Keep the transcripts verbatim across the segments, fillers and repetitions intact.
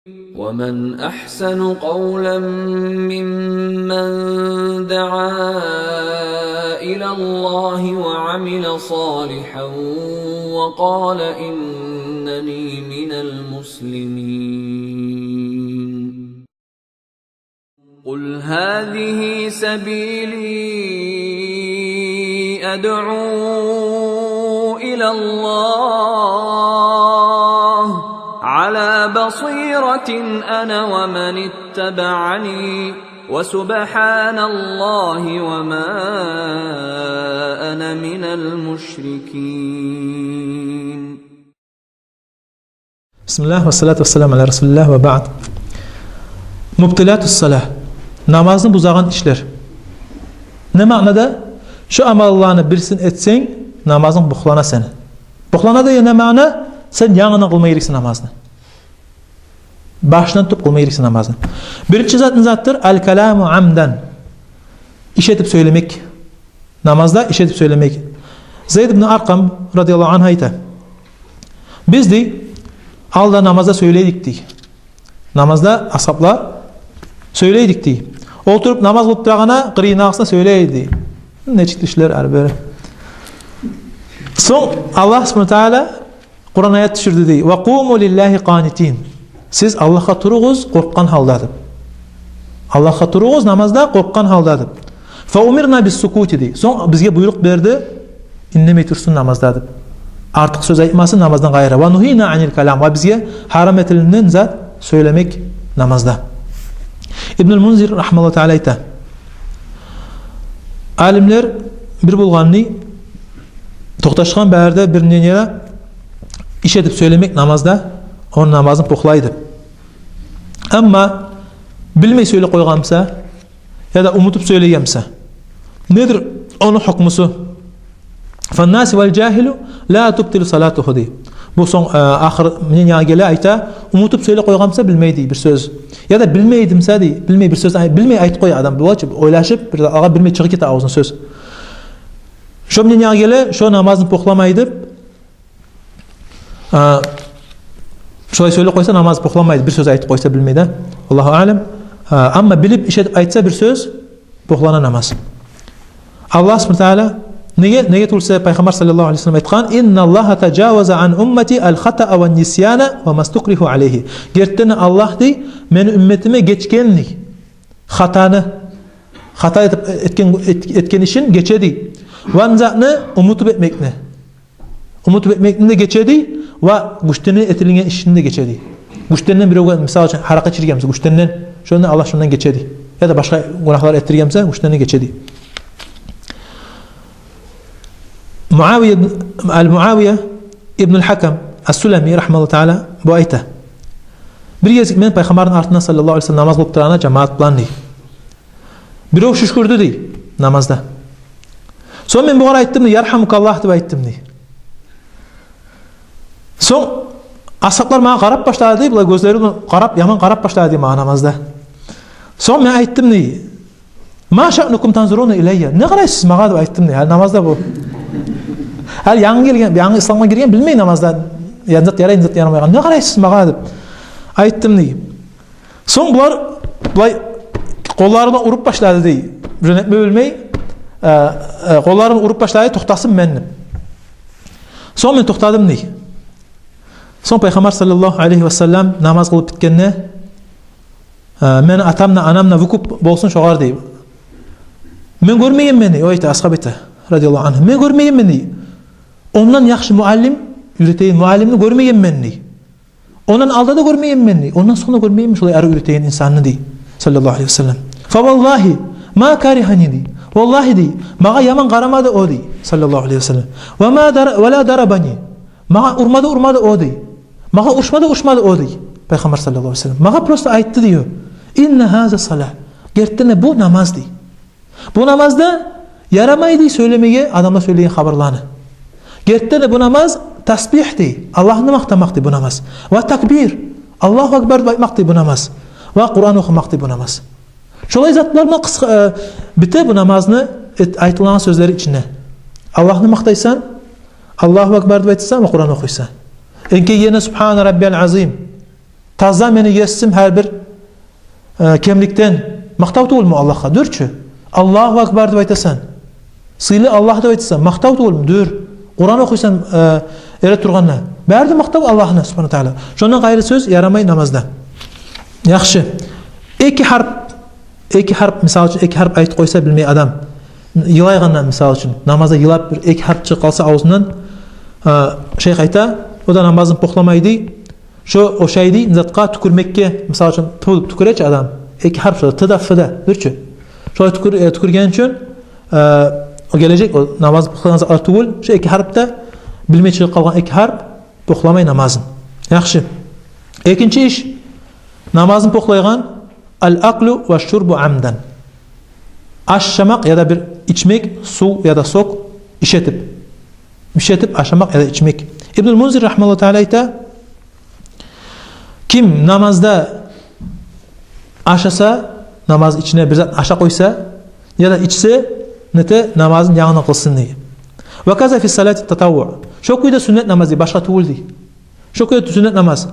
ومن أحسن قولا ممن دعا إلى الله وعمل صالحا وقال إنني من المسلمين. قل هذه سبيلي أدعو إلى الله على بصيرة أنا ومن اتبعني وسبحان الله وما أنا من المشركين. Бисмиллагь, вассалату вассаламу аля расулиллагь, ва баъд. Мубтилатус салагь. Намазны бузагъан ишлер. Не маънада? Шу амалланы бирисин этсенг, намазынг бокълана сени. Бокълана деген не маъна? Сен янгыдан къылма герексен намазны. Башындан тутуп къылма герексен намазны. Биринчи зат не затдыр? Аль-каламу амдан. Иш этип сёйлемек. Намазда иш этип сёйлемек. Зайд ибн Аркъам радияллагьу аньгьу айта: «Биз, — дей, — алда намазда сёйлей эдик, — дей. — Намазда асгьаблар сёйлей эдик, — дей. — Олтуруп намаз къылып турагъанда къырыйындагъысына сёйлей эди», — дей. Нечик ишлер гьар бири. Сонг Аллагь субгьанагьу ва тааля Къуран аят тюшюрдю, дей: «Ва къуму лиллагьи къанитин». Сиз Аллагьгъа туругъуз къоркъгъан гьалда деп. Аллагьгъа туругъуз намазда къоркъгъан гьалда деп. «Фа умирна бис-сукути», — дей. Сонг бизге буйрукъ берди, индемей турсун намазда деп. Артыкъ сёз айтмасын намаздан къайры. «Ва нугьина аниль-калам». Ва бизге гьарам этилинген зат сёйлемек намазда. Ибнул Мунзир рагьимагьуллагьу тааля айта: алимлер бир болгъанны, токъташгъан бары да бир мнениеде, иш этип сёйлемек намазда ону намазын бокълай деп. Амма билмей сёйлеп къойгъан буса, яда унутуп сёйлеген буса, недир ону гьукмусу? «Фаннасию валь-жагьилу ла тубтилу салатугьу», — дей. Бу сонг, э, ахыр мнениеге геле, айта, унутуп сёйлеп къойгъан буса, билмей, дей, бир сёз. Яда билмей эди буса, дей, билмей бир сёз, ай, билмей айтып къоя адам, булай чы, ойлашып, бир де агъа билмей чыгъып гете авзундан сёз. Шо мнениеге геле, шо намазын бокъламай деп. А, шолай сёйлеп къойса, намаз бокъламайды, бир сёз айтып къойса билмей де. Аллагьу аълам. А, амма билип, иш этип айтса бир сёз, бокълана намаз. Аллагь субгьанагьу ва тааля неге, неге тюгюл буса Пайхаммар саллаллагьу алайгьи ва саллам айтгъан: «Инналлагьа тажаваза ан уммати аль-хатаа ван-нисьяна ва мастукригьу алайгьи». Гертиден Аллагь, дей, мени умматыма гечген, дей, хатаны, хата этип, этген, эт-, этген ишин гече, дей. Ва не затны, унутуп этмекни. Унутуп этмекни де гече, дей, ва гючден этилинген ишни де гече, дей. Гючден биревге, мисал учун, гьаракъы ичирген буса, гючден, шону Аллагь шондан гече, дей. Яда башгъа гюнагьлар этдирген буса, гючден гече, дей. Муавия, аль-Муавия ибн аль-Гьакам ас-Сулами рагьимагьуллагьу тааля бу айта: «Бир гезик мен Пайхаммарны артында саллаллагьу алайгьи ва саллам намаз къылып турагъанда жамаат булан, — дей. — Бирев шюшкюрдю, — дей, — намазда. Сонг мен бугъар айтдым, — дей, — ярхамукаллагь деп айтдым, — дей. — Сонг асгьаблар магъа къарап башлады, — дей, — булай гёзлеринден къарап, яман къарап башлады, — дей, — магъа намазда. Сонг мен айтдым, — дей, — ма шаънукум танзуруна илайя? Не къарайсыз магъа?» — деп айтдым, — дей. — Гьали намазда бу. Гьали янгы гелген, янгы исламгъа гирген, билмей намазда не зат ярай, не зат ярамайгъан. Не къарайсыз магъа?» — деп айтдым, — дей. — Сонг булар булай къолларына уруп башлады, — дей. — Бир не этме билмей, э, э, къолларын уруп башлады, токътасын мен деп. Сонг мен токътадым, — дей. — Сонг Пайхаммар саллаллагьу алайгьи ва саллам намаз къылып битгенде, э, мени атам да, анам да вукуп болсун шогъар, — дей. — Мен гёрмегенмен, — дей, о айта, асгьаб айта, радияллагьу аньгьу. — Мен гёрмегенмен, — дей, — ондан яхшы муаллим, уьйретеген муаллимни гёрмегенмен, — дей. — Ондан алда да гёрмегенмен, — дей, — ондан сонг да гёрмегенмен шолай арив уьйретеген инсанны», — дей, саллаллагьу алайгьи ва саллам. «Фа валлагьи ма каригьани», — дей. — Валлагьи, — дей, — магъа яман къарамады о, — дей, саллаллагьу алайгьи ва саллам. — Ва ма дара-, ва ла дарабани. Магъа урмады, урмады о, — дей. — Магъа урушмады, урушмады о, — дей, Пайхаммар саллаллагьу алайгьи ва саллам. Магъа просто айтды, — дей, — о: инна гьаза салагь. Гертиден де бу намаз, — дей. — Бу намазда ярамайды сёйлемеге адамлар сёйлеген хабарланы. Гертиден де бу намаз тасбигь, — дей, — Аллагьны макътамакъ, — дей, — бу намаз. Ва такбир, Аллагьу акбар деп айтмакъ, — дей, — бу намаз. Ва Къуран охумакъ, — дей, — бу намаз». Шолай затлар булан къысгъа, э, бите бу намазны эт-, айтылагъан сёзлери ичинде. Аллагьны макътайсан, Аллагьу акбар деп айтасан ва Къуран охуйсан. Энкей йирине «Субгьана раббияль азим». таза мени есим гьар бир э, кемликден. Макътав тюгюлмю Аллагьгъа? Дюр чю. «Аллагьу акбар» деп айтасан. Сыйлы Аллагь деп айтасан. Макътав тюгюлмю? Дюр. Къуран охуйсан, э, эретургъанда. Бары да макътав Аллагьны, субгьанагьу ва тааля. Шондан къайры сёз ярамай намазда. Яхшы. Эки гьарп, эки гьарп, мисал учун, эки гьарп айтып къойса билмей адам. Йылайгъанда, мисал учун, намазда йылап бир эки гьарп чыгъып къалса авзундан, э, шейх айта, о да намазын пухламай дей. Шо ошай дей затгъа, тюкюрмекге, мисал учун, ту деп тюкюре чи адам. Эки гьарп шо, т да, ф да, дюр чю. Шолай тюкюр-, э, тюкюрген учун, э, о гележек, о намазны пухлайгъан затлар тюгюл, шо эки гьарп да, билмей чыгъып къалгъан эки гьарп, пухламай намазын. Яхшы. Экинчи иш, намазын пухлайгъан, «аль-аклю ва шурбу амдан». Ашамакъ яда бир ичмек, сув яда сок иш этип. Иш этип ашамакъ яда ичмек. Ибнул Мунзир, рагьмагьуллагьу тааля, айта: ким намазда ашаса, намаз ичине бир зат ашап къойса, яда ичсе, нете, намазын янгыдан къылсын дей. «Ва каза фи салати татаввуъ». Шо кюйде сюннет намаз дей, башгъа тюгюл дей. Шо кюйде сюннет намаз.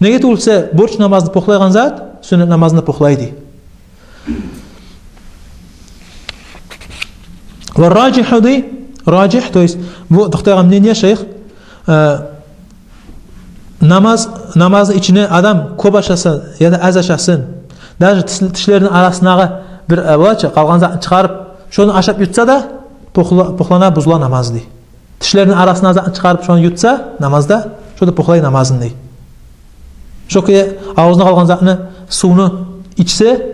Неге тюгюл буса, борч намазны пухлайгъан зат сюннет намазны пухлай дей. «Ва ражихьу» дей, ражихь, то есть, бу токътайгъан мнение, шейх, э, намаз, намазны ичине адам кёп ашасын яда аз ашасын, даже тиш-, тишлерини арасындагъы бир, э, бола чы, къалгъан затны чыгъарып, шону ашап ютса да, пухла-, пухлана, бузула намаз дей. Тишлерини арасына затны чыгъарып, шону ютса намазда, шо да пухлай намазын дей. Шо кюйде авзуна къалгъан затны, сувну ичсе,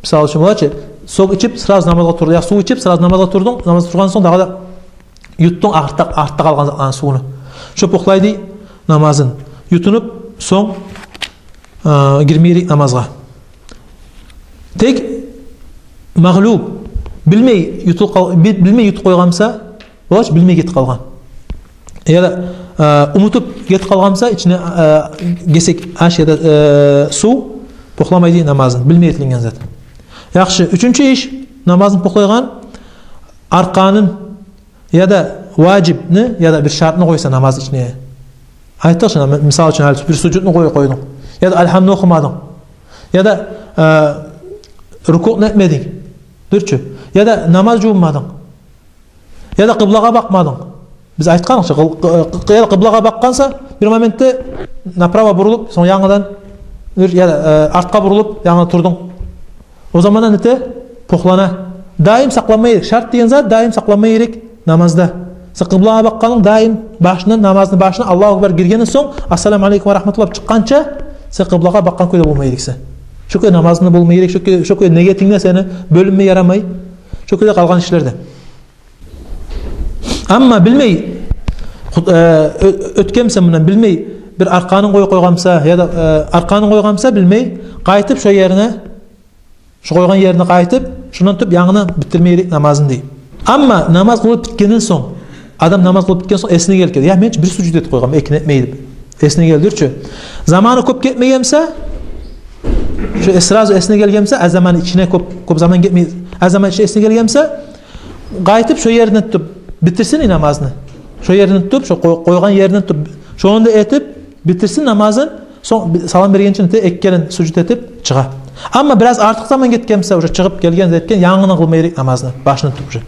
мисал учун, бола чы, сок ичип, сразу намазгъа турду, я сув ичип, сразу намазгъа турдунг, намазгъа тургъан сонг дагъы да ютдунг артда, артда къалгъан затланы, сувну. Шо пухлай дей намазын. Ютунуп сонг, э, гирмей герек намазгъа. Тек магълуб, билмей ютуп къал-, бил-, билмей ютуп къойгъан буса, бола чы, билмей гетип къалгъан. Яда, э, унутуп гетип къалгъан буса, ичине, э, гесек аш яда, э, сув, пухламай дей намазын, билмей этилинген зат. Яхшы, уьчюнчю иш, намазын пухлайгъан, арканын яда важибни, яда бир шартны къойса намаз ичине. Айтдыкъ чы, ми-, мисал учун, гьали бир сужудну къоюп къойдунг. Яда альгьамны охумадынг. Яда, э, рукуъну этмединг. Дюр чю. Яда намаз жувунмадынг. Яда къыблагъа бакъмадынг. Биз айтгъанча, къы-, къы-, къы-, яда къыблагъа бакъгъанса, бир моментде направо бурулуп, сонг янгыдан, яда, э, артгъа бурулуп, янгыдан турдунг. О заманда нете? Пухлана. Даим сакъланма герек. Шарт деген зат даим сакъланма герек намазда. Сен къыблагъа бакъгъанынг даим башындан, намазны башына, Аллагьу акбар гиргенден сонг, ассаламу алейкум ва рагьматуллагь чыкъгъанча, сен къыблагъа бакъгъан кюйде болма герексен. Шо кюйде намазынг да болма герек, шо кюйде, шо кюйде негетинг де сени бёлюнме ярамай. Шо кюйде къалгъан ишлер де. Амма билмей, ху-, э, о-, оьтгенмисен мундан, билмей, бир арканын къоюп къойгъан буса, яда, э, арканын къойгъан буса билмей, къайтып шо ерине, шо къойгъан ерине къайтып, шондан тутуп янгыдан битдирме герек намазын дей. Амма намаз къылып битгенден сонг, адам намаз къылып битген сонг эсине гелип гелди: «Я, мен чи бир сужуд этип къойгъанман, экини этмей», — деп. Эсине гелди, дюр чю. Заманы кёп гетмеген буса, шо сразу эсине гелген буса, аз заман ичине, кёп, кёп заман гетмей, аз заман ичине эсине гелген буса, къайтып шо еринден тутуп битдирсин намазны. Шо еринден тутуп, шо къой-, къойгъан еринден тутуп, шону да этип битдирсин намазын. Сонг би-, салам бергенче нете, эки керен сужуд этип чыгъа. Амма бираз артыкъ заман гетген буса, уже чыгъып гелген, этген, янгыдан къылма герек намазны, башындан тутуп уже.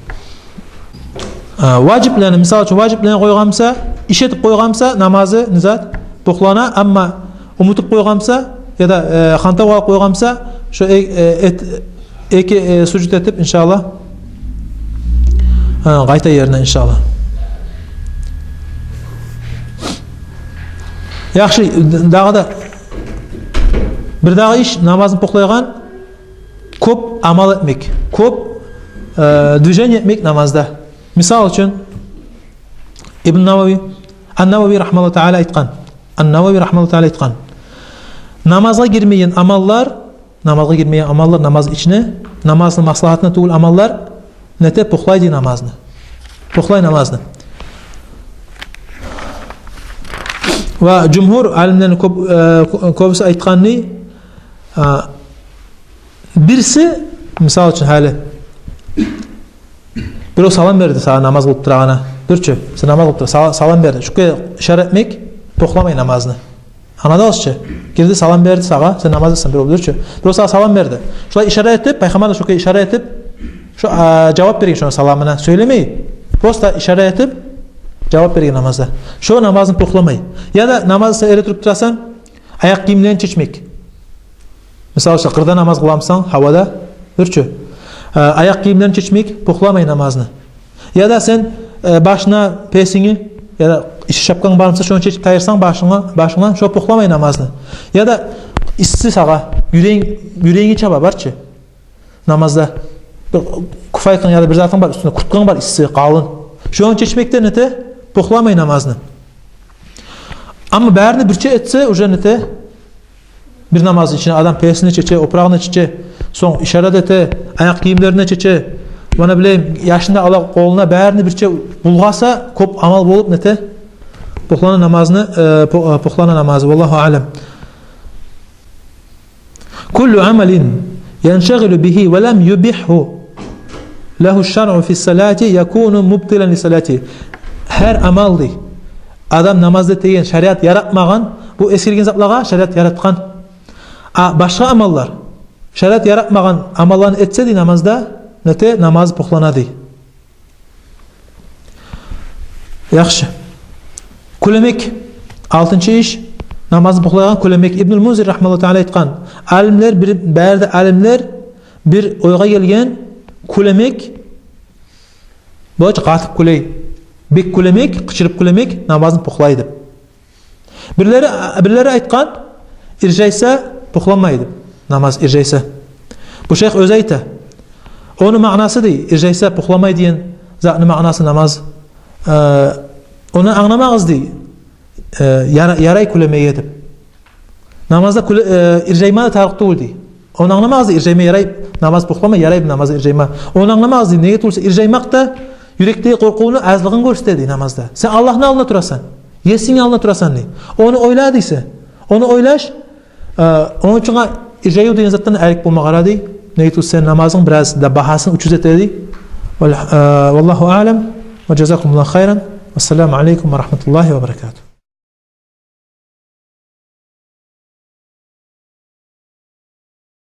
А, важиблени, мисал учун, важиблени къойгъан буса, иш этип къойгъан буса, намазы, не зат, пухлана, амма унутуп къойгъан буса, яда, э, хантав къалып къойгъан буса, шо э-, э-, эт-, эки, э, сужуд этип, иншааллагь, э, къайта ерине, иншааллагь. Яхшы, дагъы да бир дагъы иш, намазын пухлайгъан, кёп амал этмек, кёп, э, движение этмек намазда. Мисал учун, Ибн Навави, Ан-Навави рагьмагьуллагьу тааля айтгъан, Ан-Навави рагьмагьуллагьу тааля айтгъан: намазгъа гирмейген амаллар, намазгъа гирмейген амаллар, намаз ичине, намазны маслагьатына тюгюл амаллар, нете, пухлай дей намазны. Пухлай намазны. Ва жумгьур алимлени кёп-, э, кё-, кёбюсю айтгъан дей, а, бириси, мисал учун, гьали бирев салам берди сагъа намаз къылып турагъанда, дюр чю, сен намаз къылып тура, сала-, салам берди. Шо кюйде ишара этмек пухламай намазны. Англадыгъыз чы? Гирди, салам берди сагъа, сен намаздасан, бирев дюр чю. Бирев сагъа салам берди. Шолай ишара этип, Пайхаммар да шолай ишара этип, шо, а, жавап берген шону саламына. Сёйлемей, просто ишара этип жавап берген намазда. Шо намазны пухламай. Яда намазда сен эретуруп турасан, аякъ гийимлерин чечмек. Мисал учун, къырда намаз къыламысан, гьавада, дюр чю. А, аякъ гийимлерин чечмек пухламай намазны. Яда сен, э, башынга песингни, яда иши шапканг бармыса, шону чечип тайдырсанг башынга, башынгдан, шо пухламай намазны. Яда исси сагъа, юрегинг, юрегинги чаба, бар чы. Намазда бир куфайканг яда бир затынг бар, уьстюнде куртканг бар, исси, къалын. Шону чечмек де нете, пухламай намазны. Амма барын бирче этсе, уже нете, бир намазны ичинде адам песин чече, опурагъын чече, сонг ишара да эте, аякъ гийимлерин чече, муна билейим, яшын да ала къолуна, барын бирче булгъаса, кёп амал болуп нете, пухлана намазны, э, пу-, э, пухлана намазы. Валлагьу аълам. «Куллу амалин яншагъилу бигьи ва лам юбигьгьу лагьу шшаръу фи ссалати якуну мубтилан ли ссалати». Гьар амал, дей, адам намазда этеген, шариат яратмагъан, бу эсгерген затлагъа шариат яратгъан. А башгъа амаллар, шариат яратмагъан амалланы этсе, дей, намазда, нете, намаз пухлана, дей. Яхшы. Кюлемек. Алтынчы иш, намазны пухлайгъан кюлемек. Ибнул Мунзир рагьимагьуллагьу таала айтгъан, алимлер бир, бары да алимлер бир ойгъа гелген: кюлемек, булай къатып кюлей, бек кюлемек, къычырып кюлемек намазны пухлай деп. Бирлери, бирлери айтгъан, иржайса, пухламай деп, намаз иржайса. Бу шайх оьзю айта. Ону маънасы, дей, иржайса, пухламай деген затны маънасы намаз. Э, ону англамагъыз, дей, э, яра-, ярай кюлемеге деп. Намазда кюле-, э, иржайма да тарыкъ тюгюл, дей. Ону англамагъыз, дей, иржайма ярай, намаз пухлама ярай, намаз иржайма. Ону англамагъыз, дей, неге тюгюл эсе иржаймакъ да юрекдеги къоркъувну азлыгъын гёрсете, дей, намазда. Сен Аллагьны алдында турасан, Есинг алдында турасан, дей. Ону ойла, дейсе. Ону ойлаш, э, ону учун иржайыв деген затдан арек болма къара, дей. Неге тюгюл эсе намазынг бираз да багьасын учуз эте, дей. Вал-, э, валлагьу аълам, ва жазакумуллагьу хайран, вассаламу алейкум ва рагьматуллагьи ва баракатугь.